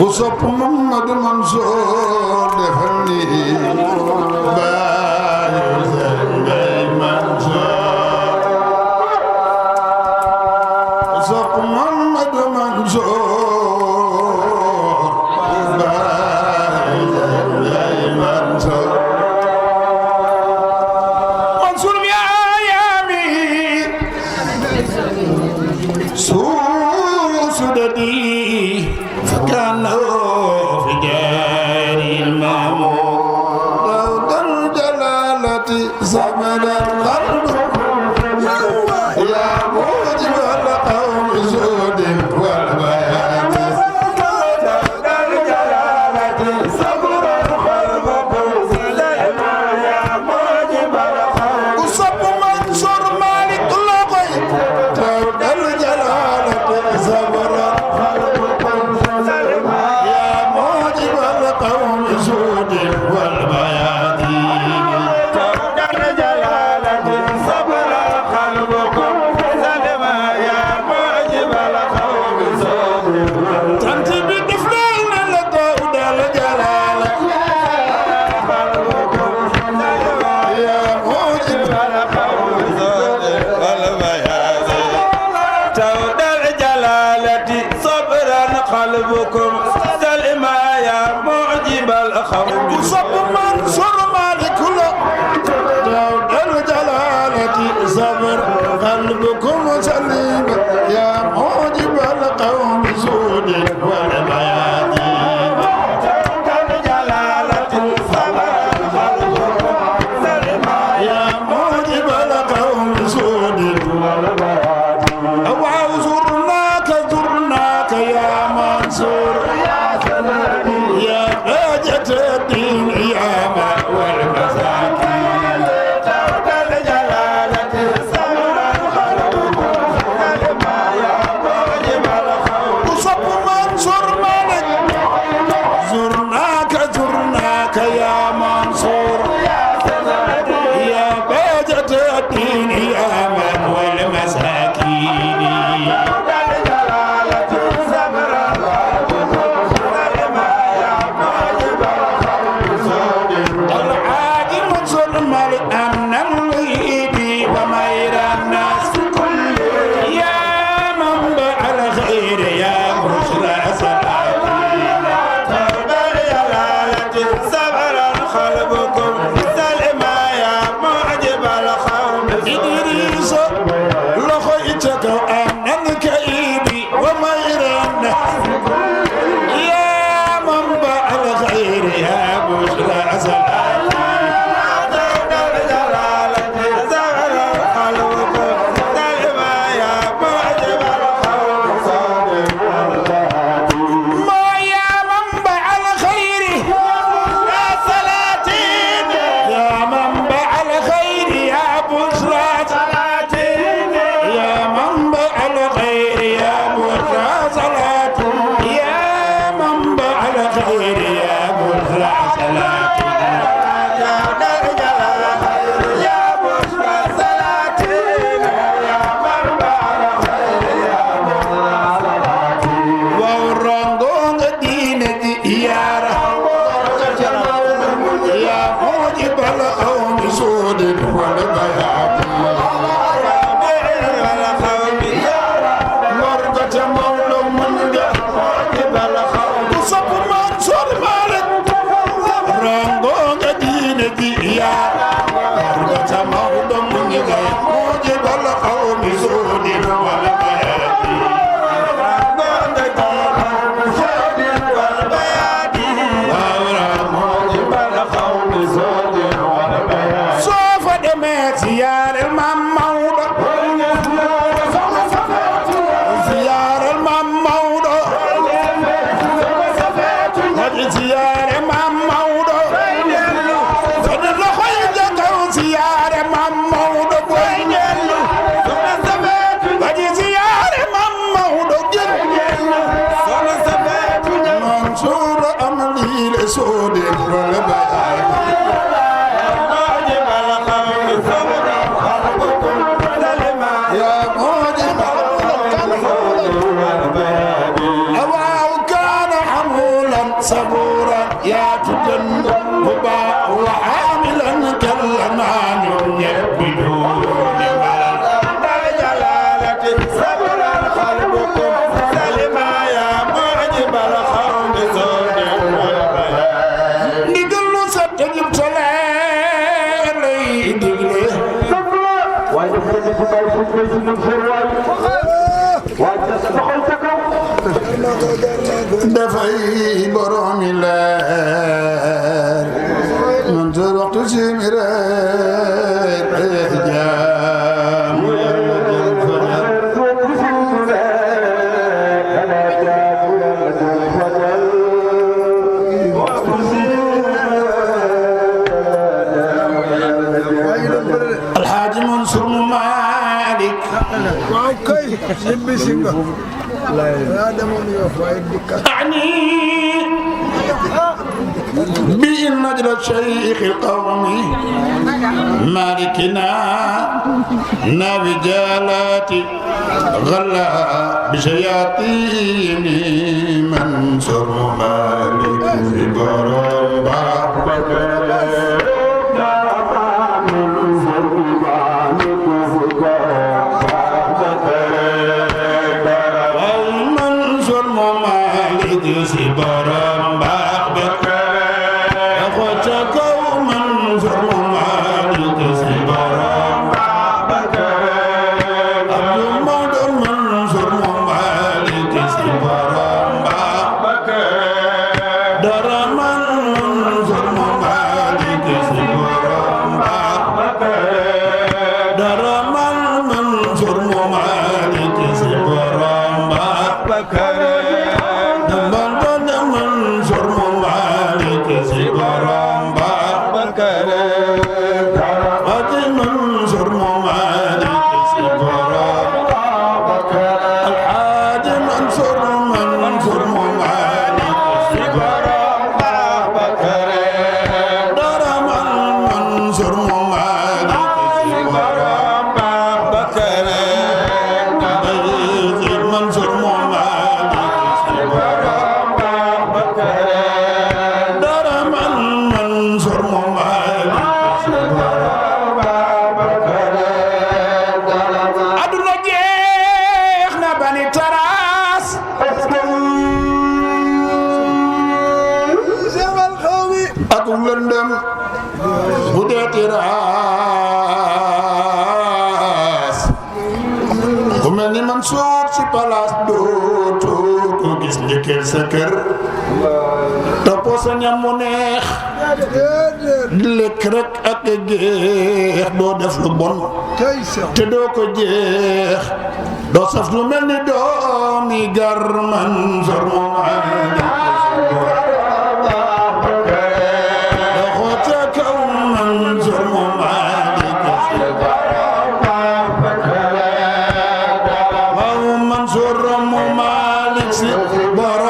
وصف محمد منصور دفني وصف محمد منصور منصور يا يامي سوددي فكان في جار المامون دود الجلالة زمن القلب يا موجب القوم زود والبيان دود الجلالة صبر القلب سليما يا موجب القوم وصب منصور مالك لقي دود الجلالة صبر قلبكم سليم يا موجب القوم زود والبيادين جلالة صبر قلبكم سليم يا موجب القوم زود والبيادين أوعى زرناك يا منصور يا سلامي يا بهجة الدين يا مأوى المساكين يا منصور يا سلامي يا بهجة الدين يا مأوى المساكين أو كان حمود صبورا يا تجن هبا وعاملا كالأمان يبدون جلالة صبرا قلبكم سلما يا معجب الخوف زود نقل ستجب سلالي دقلي dafay borom yi leer man te waxtu si mi rek jaam Yàlla jël fajar Alxaaji Mansuur Maalik waaw kay ñibbi si nga yaa demoon yoo waaye dikkat أعني بالنجل الشيخ القومي مالكنا نبي جالاتي غلا بشياطين منصور مالك في بربا si borom baax ba xoca kaw Mansour mu Maalik si borom baax ba Abdou Maodo Mansour mu Maalik si borom baax ba dara man Mansour mu Maalik si borom baax ba dara man Mansour mu Maalik si borom baax ba Mansour ci palaas dootu ko gis njëkkeel sa kër toppoo sa ñam mu neex lekk rek ak géex doo def lu bon te doo ko jeex doo saf lu mel ni doomi gar Mansour moom Mansour mu Maalik Si borom